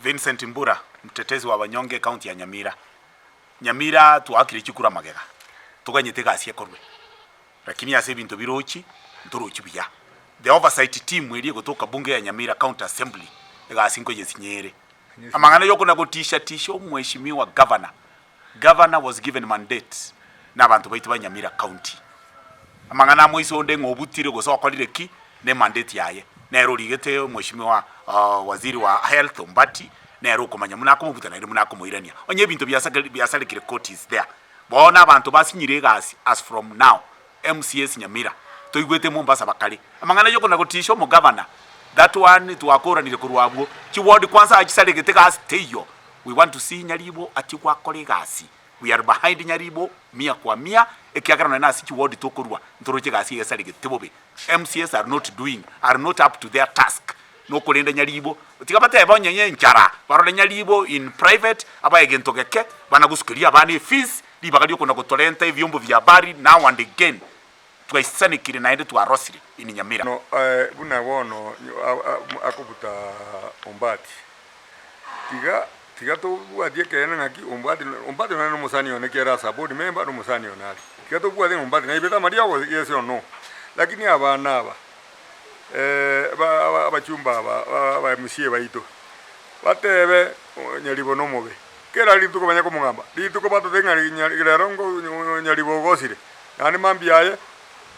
Vincent Mbura, mtetezi wa wanyonge ekaunti ya Nyamira. Nyamira twaakire chikura magega, toganyete egasi ekorwe, lakini ase ebinto birochi, ntorochi buya. The oversight team eria egotoka bunge ya Nyamira County Assembly, egasi nkoyesinya ere. Amang'ana yokona gotisha tisha omweshimiwa governor, governor was given mandate na abanto baito ba Nyamira County. Amang'ana amoise onde ng'a obutire gose okorire ki, ne mandate yaye. Nere origete omweshimiwa waziri wa health Ombati, nere okomanya buna akomobuta naende buna akomoirania. Onye ebinto biasakeri biasarekire court is there. Bono abanto basinyire egasi as from now, MCAs Nyamira, toigwete Mombasa bakare. Amang'ana ayio kona gotisha omogavana, that one twakoranire korwa abwo. Chiward kwanza aa chisaregete gasi teiyo. We want to see Nyaribo atigwe akore egasi. We are behind Nyaribo mia kwa mia, ekiagera nonye nase chiward tokorwa, ntoroche egasi eye esaregete bobe. MCAs are not doing, are not up to their task. Nokorenda Nyaribo, tiga batebe onye enchara, barore Nyaribo in private, abae egento geke, bana gosukeria abana efees, ribaga riokona gotorenta ebiombo bia habari now and again, twaisanekire naende twarosire in Nyamira. Bono buna bono akobuta Ombati, tiga tiga tobwatie ekeene ng'aki Ombati Ombati nonye na omosani one ekiagera ase aboard member na omosani one are. Tiga tobwatie ng'a Ombati naibete amariogo yes or no. Lakini abana aba abachumba aba aba MCA baito, batebe Nyaribo nomobe. Kera rituko banya komogamba, rituko batotebia ng'a nya rero ngo Nyaribo ogosire, naende mambia aye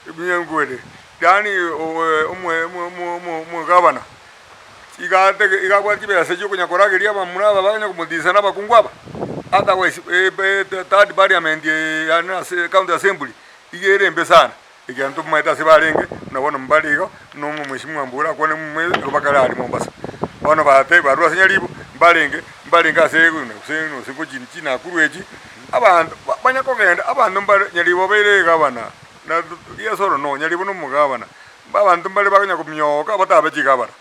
nkwete. Yaani omwe omwe omwe omogavana, iga atege iga abwate chibesa chia okonya korageria abamura aba bakonya komotisa na abakungu aba, otherwise third parliament eye yaani ase county assembly, iga ere embe sana. Ekiagera ntomaete ase barenge, buna bono mbare igo, buna omweshimiwa Mbura akwane igo bakare aria Mombasa. Bono bate barure ase Nyaribo, mbarenge, mbarenge ase gose gose gochi Chinakuru echi, abanto ba banya kogenda abanto mbare Nyaribo obeire egavana, na yes or no, Nyaribo na omogavana, abanto mbare bakonya komioka batabe chigavana.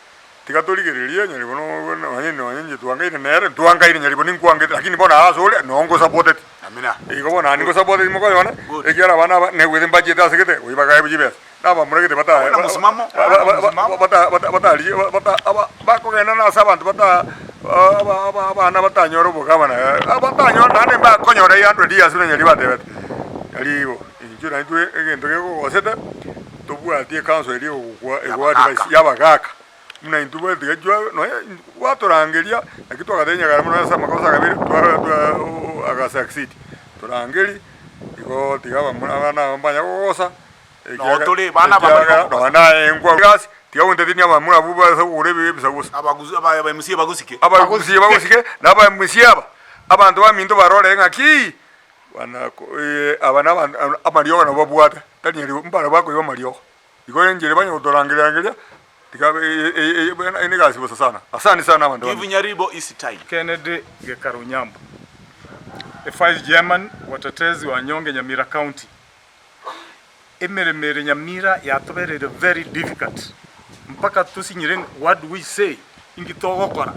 Tiga torigererie Nyaribo no nonye nonye inche twangaine nere, ntwangaine Nyaribo ninkwangete lakini bono ase ore noo ngosapoteti. Amina. Igo bono naende ngosapoteti mokoyone, Good. ekiagera abana aba naigwete mbachiete ase gete, goika bakaebwa chibesa. Na abamura gete bata Abwo na mosimamo, ba- ba- abwo na mosimamo. bata bata batari bata aba bakogenda na ase abanto bata aba aba abana batanyore obogabana abatanyora naende mbakonyora eight hundred years buna Nyaribo atebete. Nyaribo, inchuo naintwe egento gekogosete. Tobwati ecouncil eria egokwa egoadvise y'abagaka buna intwe bwe tiga chwa nonya gwatorangeria naki twagatebia nyagara mono ase amakosa akabere twa twa aga succeed torangerie igo tiga abamura abana aba mbanya kogosa Noo tore, bana aba bari ekiagera kogosa. nonya naye nkwa egasi tiga gontebia abamura abwo base kogora ebisagusa. Abagusu aba aba MCA bagosike. Abagusie bagosike na aba MCA aba abanto baminto barore ng'aki bana aba na abanto amariogo nabo babwate. Tari nyaribo mbare bakoigwa amariogo, igo enchera banya gotorangeria-rangeria tiga eye negasi bosa sana. Asante sana abanto Give bane. Nyaribo his time. Kennedy Gekaru Nyambo, the Vice Chairman watetezi wanyonge Nyamira County, Emeremo ere Nyamira yatobereire very difficult mpaka tosinyire ng'a what do we say, inki togokora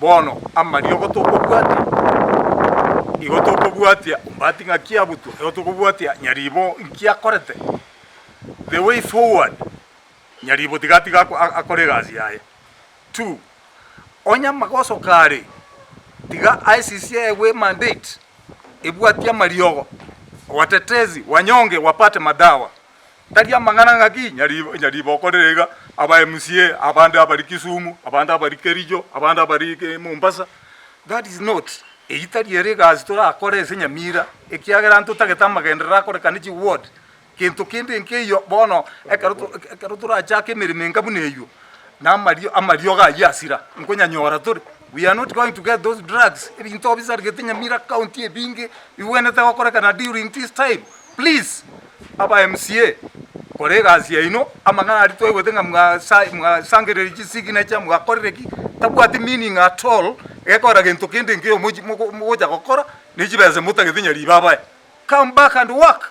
bono amariogo tokobwatia igo tokobwatia ombati ng'aki abutwa igo tokobwatia nyaribo inki akorete the way forward nyaribo tiga atiga akore egasi yaye. Two, onye amagoso kare tiga ICC eegwe emandate ebwatie amariogo watetezi wanyonge wapate madawa. Tari amang'ana ng'aki nyaribo nyaribo okorire iga, aba MCA abande abari Kisumu, abande abari Kericho, abande abari Mombasa, that is not, eyio tari ere egasi torakore ase Nyamira, ekiagera ntotagete amagenderero akorekane chiward, gento kende nkeiyo bono ekero to ekero torachake emeremo enga buna eywo, na amario amariogo aywo asira, nkonyanyora tore, we are not going to get those drugs, ebinto bisaregete Nyamira county ebinge bibwenerete gokorekana during this time, please. Aba MCA, kora egasi yaino, amang'ana aria twaigwete ng'a mwasa mwasangereria chisignature mwakorire ki, tabwati meaning at all, gekogera gento kende nkeiyo mochi mogo mogocha gokora, ne chibesa motagete nyaribo abae. Come back and work.